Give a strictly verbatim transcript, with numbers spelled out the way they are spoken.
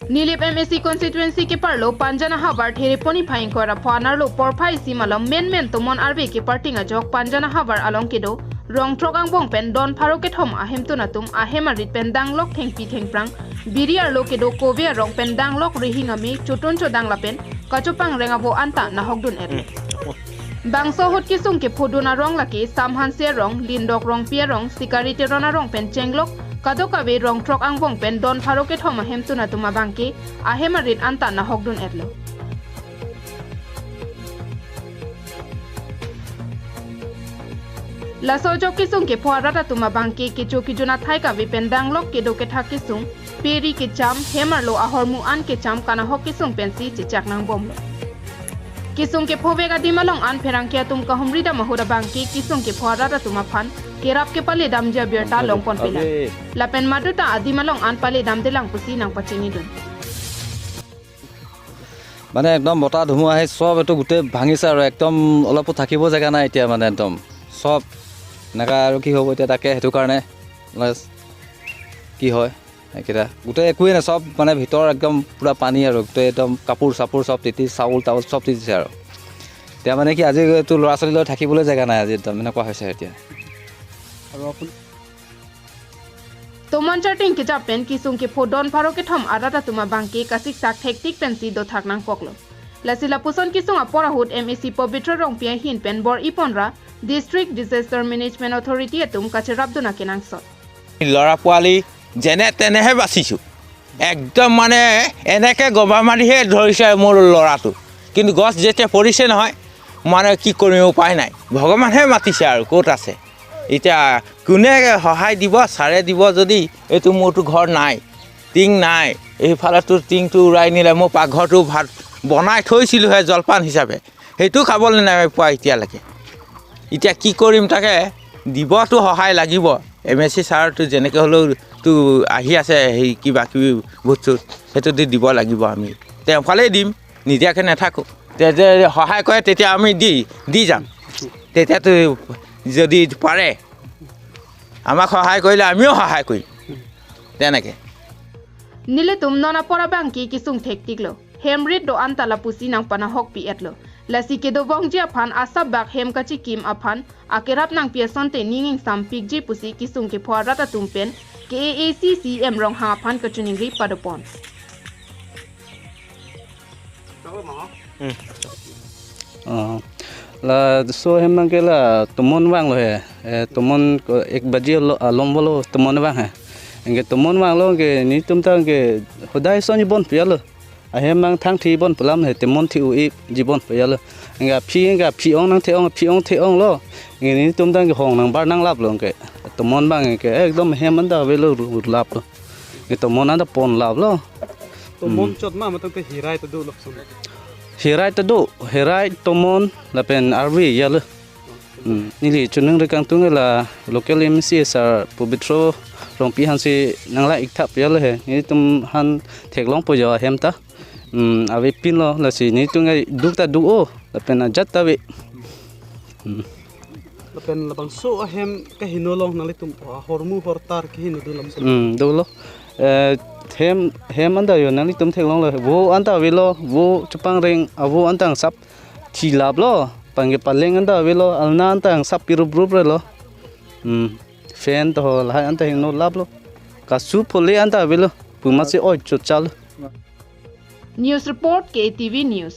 Nilip M A C constituency keparlo Panjan ahavar Thereponi phai ingkoi ra pho anerlo porphai isi malom menmen tomon arve keparting ajok Panjan ahavar along kedo Rongthrok angbong pen don pharo kethom ahemtun atum ahem arit pen danglok thengpi thengphrang biri arlo kedo kove arong pen danglok rihing ame chotun chodang lapen kachopangreng avo anta nahokdun et. Bangso ahut kesung kephodun arong lake Sam Hanse arong, Lindok Rongpi arong, Sikari Teron arong pen chenglok kadokave Rongthrok angbong pen don pharo kethom ahemtun atum abangke ahem arit anta nahokdun etlo. Laso ajok kesung kepho arat atum abangke kecho kejun athai kave pen danglok kedo kethak kesung, peri kecham, hem arlo ahormu an kecham kanahok kesung pensi chechak nangbomlo. Kesung kephovek adim along an pherangke atum kahumri dam ahut abangke kesung kepho arat atum aphan kerap kepale damji abirta longpon pela. Lapen maduta adim along an pale damdelang pusi nangpachinidun. মানে একদম বতাহ ধুমুহাই চব এইটো গোটেই ভাঙিছে আৰু একদম অলপো থাকিব জেগা নাই এতিয়া মানে একদম চব এনেকা আৰু কি হ'ব এতিয়া তাকে সেইটো কাৰণে মানে কি হয় এইকেইটা গোটেই একোৱেই নাই চব মানে ভিতৰ একদম পূৰা পানী আৰু গোটেই একদম কাপোৰ চাপোৰ চব তিতি চাউল তাউল চব তিতিছে আৰু এতিয়া মানে কি আজি এইটো ল'ৰা ছোৱালীলৈ থাকিবলৈ জেগা নাই আজি একদম এনেকুৱা হৈছে এতিয়া আৰু আপুনি Tomon charting kejap pen kesung kepho don pharo kethom arat atum abangke kasiksak thektik pensi dothak nangkoklo. Lasi lapuson kesung apor ahut M A C Pobitro Rongpi ahin pen bor-iponra District Disaster Management Authority atum kacherapdun akenangsot. ল'ৰা পোৱালি যেনে তেনেহে বাচিছোঁ। একদম মানে এনেকৈ গবা মাৰিহে ধৰিছে মোৰ ল'ৰাটো, কিন্তু গছ যেতিয়া পৰিছে নহয়, মানে কি কৰিম, উপায় নাই, ভগৱানহে মাতিছে আৰু ক'ত আছে। এতিয়া কোনে সহায় দিব, ছাৰে দিব যদি, এইটো মোৰতো ঘৰ নাই, টিং নাই, এইফালেতো টিংটো উৰাই নিলে, মোৰ পাকঘৰটো ভাত বনাই থৈছিলোঁহে জলপান হিচাপে, সেইটো খাবলৈ নাই পোৱা এতিয়ালৈকে। এতিয়া কি কৰিম, তাকে দিবতো সহায় লাগিব। এম এ চি ছাৰটো যেনেকৈ হ'লেও তো আহি আছে, সেই কিবা কিবি বস্তু, সেইটো দি দিব লাগিব আমি। তেওঁ ফালেই দিম, নিদিয়াকৈ নাথাকোঁ। তে যে সহায় কৰে তেতিয়া আমি দি দি যাম। তেতিয়াতো যদি পাৰে আমাক সহায় কৰিলে আমিও সহায় কৰিম, তেনেকৈ। Nelitum non apor abangke kesung thektiklo. Hem rit do-an ta lapusi nangpanahokpi etlo. Lasi kedovongji aphan asap bak hem kachikim aphan akerap nangpi asonte ning ingsampikji pusi kesung kepho arat atum pen K A A C C M Ronghang aphan kachiningri padopon. Oh. Laso ahem abangke la tomon vanglo he. Eh, tomon ko ek baji lo alom vanglo tomon vang he. Anke tomon vanglo anke nelitum ta anke hodai son ji bon piyalo. Ahem abang thang thi bon pulam he tomon thi-u-iji bon piyalo. Anke aphi anke aphi-ong nangthe-ong aphi-ong the-onglo. Anke nelitum ta anke hong nangbar nanglaplo anke. Tomon abang anke ekdom ahem anta avelo ru-, laplo. Anke tomon anta ponlaplo. Tomon chot ma matang te hirai ta do lok sum. Hirai ta do, hirai tomon lapen arve yalo. Hmm. Neli choningri kangtung la local M C sir Pobitro Rongpi aphansi nanglang-ik thap yalo he. Nelitum aphan theklongpo jo ahem ta. Hmm, avepinlo lasi nelitum ke duk ta duk-o lapen ajat ta ave. Hmm. Lapen labangso ahem kaheno along nanglitum ahormu hortar kaheno do lam sum. Hmm, dolo. Eh, hem hem anta jo nanglitum theklonglo. Vo anta avelo, vo chepangreng, avo anta angsap thilaplo. Pangke paleng anta avelo, alna anta angsap pirup rup relo. Hmm. Fan to lahai anta hingno laplo. Kasu phole anta avelo. Puma se oi chochal. News report K T V News.